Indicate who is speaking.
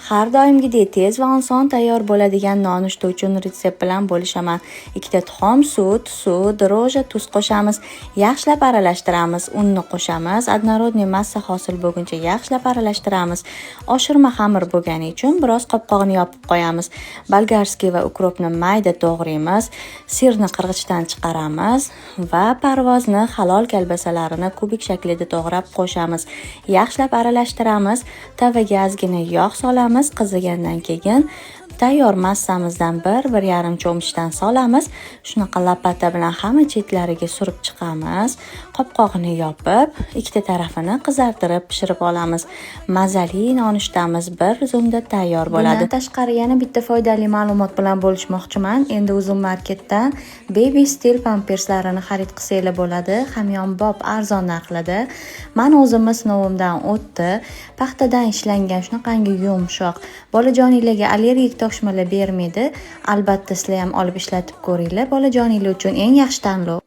Speaker 1: Har doimgidek tez va oson tayyor bo'ladigan nonushta uchun retsept bilan bo'lishaman. Ikkita tuxum, sut, suv, дрожжи, tuz qo'shamiz. Yaxshilab aralashtiramiz. Unni qo'shamiz. Однородный massa hosil bo'lguncha yaxshilab aralashtiramiz. Oshirma xamir bo'lgani uchun biroz qopqog'ini yopib qo'yamiz. Болгарский va укроп ni mayda to'g'raymiz. Сыр ni qirg'ichdan chiqaramiz va parvozni halol kolbasalarini kubik shaklida to'g'rab qo'shamiz. Yaxshilab aralashtiramiz. Tavaga ozgina yog' solamiz. Qizigandan keyin tayyor massamizdan 1-1,5 cho'mchdan solamiz. Shunaqa лопата bilan hamma chetlariga surib chiqamiz. Qopqog'ini yopib, ikkita tarafini qizartirib pishirib olamiz. Mazali nonushtamiz bir zumda tayyor bo'ladi.
Speaker 2: Bundan tashqari, yana bitta foydali ma'lumot bilan bo'lishmoqchiman. Endi Uzum Marketdan Baby Style pamperslarini xarid qilsanglar bo'ladi. Hamyonbop, arzon narxlarda. Mani o'zimni sinovimdan o'tdi. Paxtadan ishlangan, shunaqangi yumshoq. Bolajoninglarga allergik toshmalar bermaydi. Albatta, sizlar ham olib ishlatib ko'ringlar. Bolajoninglar uchun eng yaxshi tanlov.